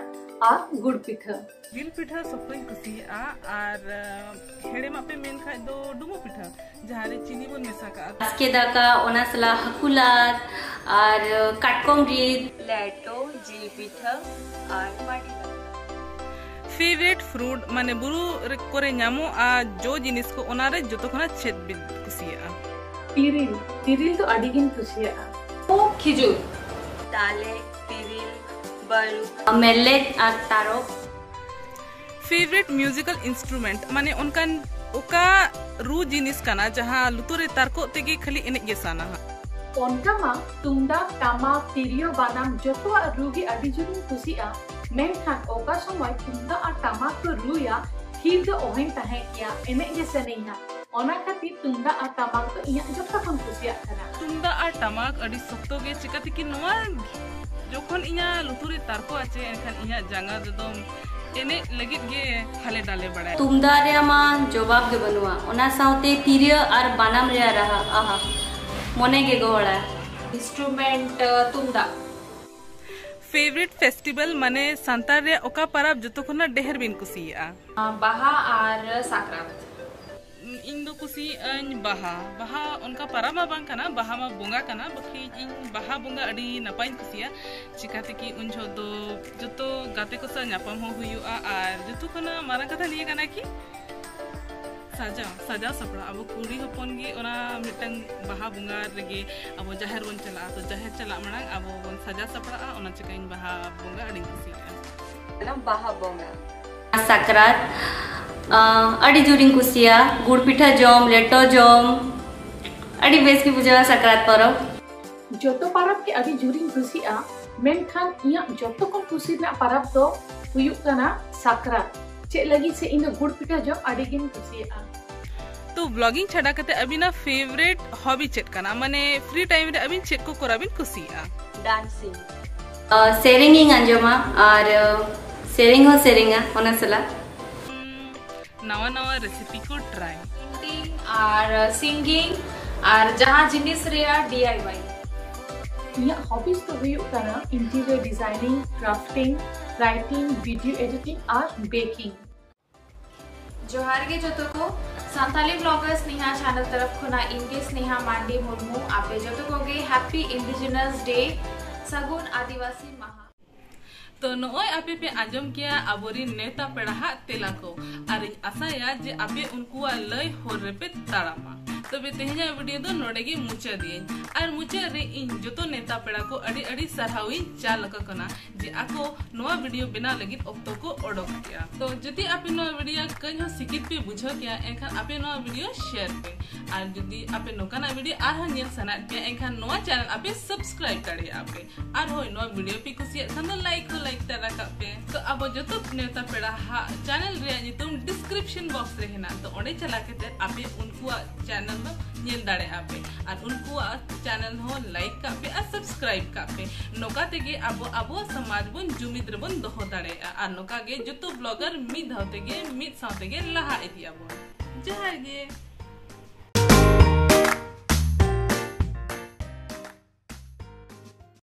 ᱟᱨ ᱜᱩᱲ ᱯᱤᱴᱷᱟᱹ᱾ ᱡᱤᱞ ᱯᱤᱴᱷᱟᱹ ᱥᱚᱠᱛᱚᱧ ᱠᱩᱥᱤᱭᱟᱜᱼᱟ, ᱟᱨ ᱟᱸ, ᱦᱮᱲᱮᱢᱟᱜ ᱯᱮ ᱢᱮᱱ ᱠᱷᱟᱡ ᱫᱚ ᱰᱩᱸᱵᱩᱜ ᱯᱤᱴᱷᱟᱹ, ᱡᱟᱦᱟᱸ ᱨᱮ ᱪᱤᱱᱤ ᱵᱚᱱ ᱢᱮᱥᱟ ᱠᱟᱜᱼᱟ᱾ ᱵᱟᱥᱠᱮ ᱫᱟᱠᱟ, ᱚᱱᱟ ᱥᱟᱞᱟᱜ ᱦᱟᱹᱠᱩ ᱞᱟᱫ ᱟᱨ ᱠᱟᱴᱠᱚᱢ ᱨᱤᱫ᱾ ᱞᱮᱴᱚ, ᱡᱤᱞ ᱯᱤᱴᱷᱟᱹ ᱟᱨ ᱢᱟᱹᱰᱤ ᱫᱟᱠᱟ᱾ ᱯᱷᱮᱵᱟᱨᱮᱴ ᱯᱷᱨᱩᱴ ᱢᱟᱱᱮ ᱵᱩᱨᱩ ᱨᱮ, ᱠᱚᱨᱮ ᱧᱟᱢᱚᱜᱼᱟ ᱡᱚ ᱡᱤᱱᱤᱥ ᱠᱚ, ᱚᱱᱟ ᱨᱮ ᱡᱚᱛᱚ ᱠᱷᱚᱱᱟᱜ ᱪᱮᱫ ᱵᱤᱱ ᱠᱩᱥᱤᱭᱟᱜᱼᱟ? ᱛᱤᱨᱤᱞ, ᱛᱤᱨᱤᱞ ᱫᱚ ᱟᱹᱰᱤ ᱜᱤᱧ ᱠᱩᱥᱤᱭᱟᱜᱼᱟ᱾ ᱚ, ᱠᱷᱤᱡᱩᱨ᱾ ᱛᱟᱞᱮ, ᱛᱤᱨᱤᱞ, ᱵᱟᱹᱨᱩ᱾ ᱢᱮᱨᱞᱮᱡ ᱟᱨ ᱛᱟᱨᱚᱵ᱾ ᱯᱷᱮᱵᱟᱨᱮᱴ ᱢᱤᱣᱡᱤᱠᱟᱞ ᱤᱱᱥᱴᱨᱩᱢᱮᱱᱴ ᱢᱟᱱᱮ ᱚᱱᱠᱟᱱ ᱚᱠᱟ ᱨᱩ ᱡᱤᱱᱤᱥ ᱠᱟᱱᱟ ᱡᱟᱦᱟᱸ ᱞᱩᱛᱩᱨ ᱨᱮ ᱛᱟᱨᱠᱚᱜ ᱛᱮᱜᱮ ᱠᱷᱟᱹᱞᱤ ᱮᱱᱮᱡ ᱜᱮ ᱥᱟᱱᱟᱣᱟ? ᱚᱱᱠᱟ ᱢᱟ ᱛᱩᱢᱫᱟᱜ, ᱴᱟᱢᱟᱠ, ᱛᱤᱨᱭᱳ, ᱵᱟᱱᱟᱢ ᱡᱚᱛᱚᱣᱟᱜ ᱨᱩ ᱜᱮ ᱟᱹᱰᱤ ᱡᱳᱨᱤᱧ ᱠᱩᱥᱤᱭᱟᱜᱼᱟ, ᱢᱮᱱᱠᱷᱟᱱ ᱚᱠᱟ ᱥᱚᱢᱚᱭ ᱛᱩᱢᱫᱟᱜ ᱟᱨ ᱴᱟᱢᱟᱠ ᱠᱚ ᱨᱩᱭᱟ ᱛᱷᱤᱨ ᱫᱚ ᱚᱦᱚᱧ ᱛᱟᱦᱮᱸ ᱠᱮᱭᱟ, ᱮᱱᱮᱡ ᱜᱮ ᱥᱟᱱᱟᱧᱟ᱾ ᱚᱱᱟ ᱠᱷᱟᱹᱛᱤᱨ ᱛᱩᱢᱫᱟᱜ ᱟᱨ ᱴᱟᱢᱟᱠ ᱫᱚ ᱤᱧᱟᱹᱜ ᱡᱚᱛᱚ ᱠᱷᱚᱱ ᱠᱩᱥᱤᱭᱟᱜ ᱠᱟᱱᱟ᱾ ᱛᱩᱢᱫᱟᱜ ᱟᱨ ᱴᱟᱢᱟᱠ ᱟᱹᱰᱤ ᱥᱚᱠᱛᱚ ᱜᱮ, ᱪᱤᱠᱟᱹᱛᱮ ᱠᱤ ᱱᱚᱣᱟ ᱡᱚᱠᱷᱚᱱ ᱤᱧᱟᱹᱜ ᱞᱩᱛᱩᱨ ᱨᱮ ᱛᱟᱨᱠᱚᱜᱼᱟ ᱪᱮ, ᱮᱱᱠᱷᱟᱱ ᱤᱧᱟᱹᱜ ᱡᱟᱸᱜᱟ ᱨᱮᱫᱚ ᱮᱱᱮᱡ ᱞᱟᱹᱜᱤᱫ ᱜᱮ ᱦᱟᱞᱮ ᱰᱟᱞᱮ ᱵᱟᱲᱟᱭᱟ᱾ ᱛᱩᱢᱫᱟᱜ ᱨᱮᱭᱟᱜ ᱢᱟ ᱡᱚᱵᱟᱵ ᱜᱮ ᱵᱟᱹᱱᱩᱜᱼᱟ, ᱚᱱᱟ ᱥᱟᱶᱛᱮ ᱛᱤᱨᱭᱳ ᱟᱨ ᱵᱟᱱᱟᱢ ᱨᱮᱭᱟᱜ ᱨᱟᱦᱟ, ᱟᱦᱟ, ᱢᱚᱱᱮ ᱜᱮ ᱜᱚᱦᱚᱲᱟ᱾ ᱤᱱᱥᱴᱨᱩᱢᱮᱱᱴ, ᱛᱩᱢᱫᱟᱜ᱾ ᱯᱷᱮᱵᱟᱨᱮᱴ ᱯᱷᱮᱥᱴᱤᱵᱷᱟᱞ ᱢᱟᱱᱮ ᱥᱟᱱᱛᱟᱲ ᱨᱮᱭᱟᱜ ᱚᱠᱟ ᱯᱟᱨᱟᱵᱽ ᱡᱚᱛᱚ ᱠᱷᱚᱱᱟᱜ ᱰᱷᱮᱨ ᱵᱤᱱ ᱠᱩᱥᱤᱭᱟᱜᱼᱟ? ᱵᱟᱦᱟ ᱟᱨ ᱥᱟᱠᱨᱟᱛ᱾ ᱤᱧ ᱫᱚ ᱠᱩᱥᱤᱭᱟᱜ ᱟᱹᱧ ᱵᱟᱦᱟ᱾ ᱵᱟᱦᱟ ᱚᱱᱠᱟ ᱯᱟᱨᱟᱵᱽ ᱢᱟ ᱵᱟᱝ ᱠᱟᱱᱟ, ᱵᱟᱦᱟ ᱢᱟ ᱵᱚᱸᱜᱟ ᱠᱟᱱᱟ, ᱵᱟᱠᱷᱟᱡ ᱤᱧ ᱵᱟᱦᱟ ᱵᱚᱸᱜᱟ ᱟᱹᱰᱤ ᱱᱟᱯᱟᱭᱤᱧ ᱠᱩᱥᱤᱭᱟᱜᱼᱟ᱾ ᱪᱤᱠᱟᱹᱛᱮ ᱠᱤ ᱩᱱ ᱡᱚᱦᱚᱜ ᱫᱚ ᱡᱚᱛᱚ ᱜᱟᱛᱮ ᱠᱚ ᱥᱟᱶ ᱧᱟᱯᱟᱢ ᱦᱚᱸ ᱦᱩᱭᱩᱜᱼᱟ, ᱟᱨ ᱡᱚᱛᱚ ᱠᱷᱚᱱᱟᱜ ᱢᱟᱨᱟᱝ ᱠᱟᱛᱷᱟ ᱱᱤᱭᱟᱹ ᱠᱟᱱᱟ ᱠᱤ ᱥᱟᱡᱟᱣ, ᱥᱟᱡᱟᱣ ᱥᱟᱯᱲᱟᱣ᱾ ᱟᱵᱚ ᱠᱩᱲᱤ ᱦᱚᱯᱚᱱ ᱜᱮ ᱚᱱᱟ ᱢᱤᱫᱴᱟᱝ ᱵᱟᱦᱟ ᱵᱚᱸᱜᱟ ᱨᱮᱜᱮ ᱟᱵᱚ ᱡᱟᱦᱮᱨ ᱵᱚᱱ ᱪᱟᱞᱟᱜᱼᱟ, ᱛᱚ ᱡᱟᱦᱮᱨ ᱪᱟᱞᱟᱜ ᱢᱟᱲᱟᱝ ᱟᱵᱚ ᱵᱚᱱ ᱥᱟᱡᱟᱣ ᱥᱟᱯᱲᱟᱜᱼᱟ, ᱚᱱᱟ ᱪᱤᱠᱟᱹ ᱤᱧ ᱵᱟᱦᱟ ᱵᱚᱸᱜᱟ ᱟᱹᱰᱤᱧ ᱠᱩᱥᱤᱭᱟᱜᱼᱟ᱾ ᱚᱱᱟ ᱵᱟᱦᱟ ᱵᱚᱸᱜᱟ᱾ ᱥᱟᱠᱨᱟᱛ, ᱟᱸ, ᱟᱹᱰᱤ ᱡᱳᱨᱤᱧ ᱠᱩᱥᱤᱭᱟᱜᱼᱟ᱾ ᱜᱩᱲ ᱯᱤᱴᱷᱟᱹ ᱡᱚᱢ, ᱞᱮᱴᱚ ᱡᱚᱢ, ᱟᱹᱰᱤ ᱵᱮᱥ ᱜᱮ ᱵᱩᱡᱷᱟᱹᱜᱼᱟ ᱥᱟᱠᱨᱟᱛ ᱯᱚᱨᱚᱵᱽ᱾ ᱡᱚᱛᱚ ᱯᱟᱨᱟᱵᱽ ᱜᱮ ᱟᱹᱰᱤ ᱡᱳᱨᱤᱧ ᱠᱩᱥᱤᱭᱟᱜᱼᱟ, ᱢᱮᱱᱠᱷᱟᱱ ᱤᱧᱟᱹᱜ ᱡᱚᱛᱚ ᱠᱷᱚᱱ ᱠᱩᱥᱤ ᱨᱮᱱᱟᱜ ᱯᱟᱨᱟᱵᱽ ᱫᱚ ᱦᱩᱭᱩᱜ ᱠᱟᱱᱟ ᱥᱟᱠᱨᱟᱛ᱾ ᱪᱮᱫ ᱞᱟᱹᱜᱤᱫ ᱥᱮ ᱤᱧ ᱫᱚ ᱜᱩᱲ ᱯᱤᱴᱷᱟᱹ ᱡᱚᱢ ᱟᱹᱰᱤ ᱜᱤᱧ ᱠᱩᱥᱤᱭᱟᱜᱼᱟ᱾ ᱛᱚ ᱵᱞᱚᱜᱤᱝ ᱪᱷᱟᱰᱟ ᱠᱟᱛᱮ ᱟᱹᱵᱤᱱᱟᱜ ᱯᱷᱮᱵᱟᱨᱮᱴ ᱦᱚᱵᱤ ᱪᱮᱫ ᱠᱟᱱᱟ? ᱢᱟᱱᱮ ᱯᱷᱨᱤ ᱴᱟᱭᱤᱢ ᱨᱮ ᱟᱹᱵᱤᱱ ᱪᱮᱫ ᱠᱚ ᱠᱚᱨᱟᱣ ᱵᱤᱱ ᱠᱩᱥᱤᱭᱟᱜᱼᱟ? ᱰᱟᱱᱥᱤᱝ᱾ ᱥᱮᱨᱮᱧ ᱤᱧ ᱟᱸᱡᱚᱢᱟ ᱟᱨ ᱥᱮᱨᱮᱧ ᱦᱚᱸ ᱥᱮᱨᱮᱧᱟ ᱚᱱᱟ ᱥᱟᱞᱟᱜ᱾ ᱱᱟᱣᱟ ᱱᱟᱣᱟ ᱨᱮᱥᱤᱯᱤ ᱠᱚ ᱴᱨᱟᱭ᱾ ᱯᱮᱱᱴᱤᱝ ᱟᱨ ᱥᱤᱝᱜᱤᱝ ᱟᱨ ᱡᱟᱦᱟᱸ ᱡᱤᱱᱤᱥ ᱨᱮᱭᱟᱜ ᱰᱤ ᱟᱭ ᱣᱟᱭ᱾ ᱤᱧᱟᱹᱜ ᱦᱚᱵᱤᱥ ᱫᱚ ᱦᱩᱭᱩᱜ ᱠᱟᱱᱟ ᱤᱱᱴᱤᱨᱤᱭᱟᱨ ᱰᱤᱡᱟᱭᱱᱤᱝ, ᱠᱨᱟᱯᱷᱴᱤᱝ, ᱨᱟᱭᱴᱤᱝ, ᱵᱷᱤᱰᱤᱭᱳ ᱮᱰᱤᱴᱤᱝ ᱟᱨ ᱵᱮᱠᱤᱝ᱾ ᱡᱚᱦᱟᱨ ᱜᱮ ᱡᱚᱛᱚ ᱠᱚ᱾ ᱥᱟᱱᱛᱟᱞᱤ ᱵᱞᱚᱜᱟᱨ ᱥᱱᱮᱦᱟ ᱪᱮᱱᱮᱞ ᱛᱚᱨᱚᱯ ᱠᱷᱚᱱᱟᱜ ᱤᱧ ᱜᱮ ᱥᱱᱮᱦᱟ ᱢᱟᱱᱰᱤ ᱢᱩᱨᱢᱩ᱾ ᱟᱯᱮ ᱡᱚᱛᱚ ᱠᱚᱜᱮ ᱦᱮᱯᱤ ᱤᱱᱰᱤᱡᱤᱱᱟᱥ ᱰᱮ, ᱥᱟᱹᱜᱩᱱ ᱟᱹᱫᱤᱵᱟᱹᱥᱤ ᱢᱟᱦᱟ᱾ ᱛᱚ ᱱᱚᱜᱼᱚᱭ ᱟᱯᱮ ᱯᱮ ᱟᱸᱡᱚᱢ ᱠᱮᱭᱟ ᱟᱵᱚᱨᱤᱱ ᱱᱮᱣᱛᱟ ᱯᱮᱲᱟ ᱦᱟᱜ ᱛᱮᱞᱟ ᱠᱚ, ᱟᱨ ᱤᱧ ᱟᱥᱟᱭᱟ ᱡᱮ ᱟᱯᱮ ᱩᱱᱠᱩᱣᱟᱜ ᱞᱟᱹᱭ ᱦᱚᱨ ᱨᱮᱯᱮ ᱛᱟᱲᱟᱢᱟ᱾ ᱛᱚᱵᱮ ᱛᱮᱦᱮᱧᱟᱜ ᱵᱷᱤᱰᱤᱭᱳ ᱫᱚ ᱱᱚᱰᱮ ᱜᱮ ᱢᱩᱪᱟᱹᱫ ᱫᱤᱭᱟᱹᱧ, ᱟᱨ ᱢᱩᱪᱟᱹᱫ ᱨᱮ ᱤᱧ ᱡᱚᱛᱚ ᱱᱮᱣᱛᱟ ᱯᱮᱲᱟ ᱠᱚ ᱟᱹᱰᱤ ᱟᱹᱰᱤ ᱥᱟᱨᱦᱟᱣ ᱤᱧ ᱪᱟᱞ ᱟᱠᱚ ᱠᱟᱱᱟ ᱡᱮ ᱟᱠᱚ ᱱᱚᱣᱟ ᱵᱷᱤᱰᱤᱭᱳ ᱵᱮᱱᱟᱣ ᱞᱟᱹᱜᱤᱫ ᱚᱠᱛᱚ ᱠᱚ ᱚᱰᱚᱠ ᱠᱮᱜᱼᱟ᱾ ᱛᱚ ᱡᱩᱫᱤ ᱟᱯᱮ ᱱᱚᱣᱟ ᱵᱷᱤᱰᱤᱭᱳ ᱠᱟᱹᱡ ᱦᱚᱸ ᱥᱤᱠᱷᱤᱛ ᱯᱮ ᱵᱩᱡᱷᱟᱹᱣ ᱠᱮᱜᱼᱟ, ᱮᱱᱠᱷᱟᱱ ᱟᱯᱮ ᱱᱚᱣᱟ ᱵᱷᱤᱰᱤᱭᱳ ᱥᱮᱭᱟᱨ ᱯᱮ, ᱟᱨ ᱡᱩᱫᱤ ᱟᱯᱮ ᱱᱚᱝᱠᱟᱱᱟᱜ ᱵᱷᱤᱰᱤᱭᱳ ᱟᱨᱦᱚᱸ ᱧᱮᱞ ᱥᱟᱱᱟᱭᱮᱫ ᱯᱮᱭᱟ, ᱮᱱᱠᱷᱟᱱ ᱱᱚᱣᱟ ᱪᱮᱱᱮᱞ ᱟᱯᱮ ᱥᱟᱵᱥᱠᱨᱟᱭᱤᱵ ᱫᱟᱲᱮᱭᱟᱜᱼᱟ ᱯᱮ᱾ ᱟᱨ ᱦᱳᱭ, ᱱᱚᱣᱟ ᱵᱷᱤᱰᱤᱭᱳ ᱯᱮ ᱠᱩᱥᱤᱭᱟᱜ ᱠᱷᱟᱱ ᱫᱚ ᱞᱟᱭᱤᱠ ᱦᱚᱸ ᱞᱟᱭᱤᱠ ᱛᱟᱨᱟ ᱠᱟᱜ ᱯᱮ᱾ ᱛᱚ ᱟᱵᱚ ᱡᱚᱛᱚ ᱱᱮᱣᱛᱟ ᱯᱮᱲᱟ ᱦᱟᱜ ᱪᱮᱱᱮᱞ ᱨᱮᱭᱟᱜ ᱧᱩᱛᱩᱢ ᱰᱤᱥᱠᱨᱤᱯᱥᱚᱱ ᱵᱚᱠᱥ ᱨᱮ ᱦᱮᱱᱟᱜ, ᱛᱚ ᱚᱸᱰᱮ ᱪᱟᱞᱟᱣ ᱠᱟᱛᱮ ᱟᱯᱮ ᱩᱱᱠᱩᱣᱟᱜ ᱪᱮᱱᱮᱞ ᱫᱚ ᱧᱮᱞ ᱫᱟᱲᱮᱭᱟᱜᱼᱟ ᱯᱮ, ᱟᱨ ᱩᱱᱠᱩᱣᱟᱜ ᱪᱮᱱᱮᱞ ᱦᱚᱸ ᱞᱟᱭᱤᱠ ᱠᱟᱜ ᱯᱮ ᱟᱨ ᱥᱟᱵᱥᱠᱨᱟᱭᱤᱵ ᱠᱟᱜ ᱯᱮ᱾ ᱱᱚᱝᱠᱟ ᱛᱮᱜᱮ ᱟᱵᱚ ᱟᱵᱚᱣᱟᱜ ᱥᱚᱢᱟᱡᱽ ᱵᱚᱱ ᱡᱩᱢᱤᱫ ᱨᱮᱵᱚᱱ ᱫᱚᱦᱚ ᱫᱟᱲᱮᱭᱟᱜᱼᱟ, ᱟᱨ ᱱᱚᱝᱠᱟ ᱜᱮ ᱡᱚᱛᱚ ᱵᱞᱚᱜᱟᱨ ᱢᱤᱫ ᱫᱷᱟᱣ ᱛᱮᱜᱮ ᱢᱤᱫ ᱥᱟᱶ ᱛᱮᱜᱮ ᱞᱟᱦᱟ ᱤᱫᱤᱜ ᱟᱵᱚᱱ᱾ ᱡᱚᱦᱟᱨ ᱜᱮ᱾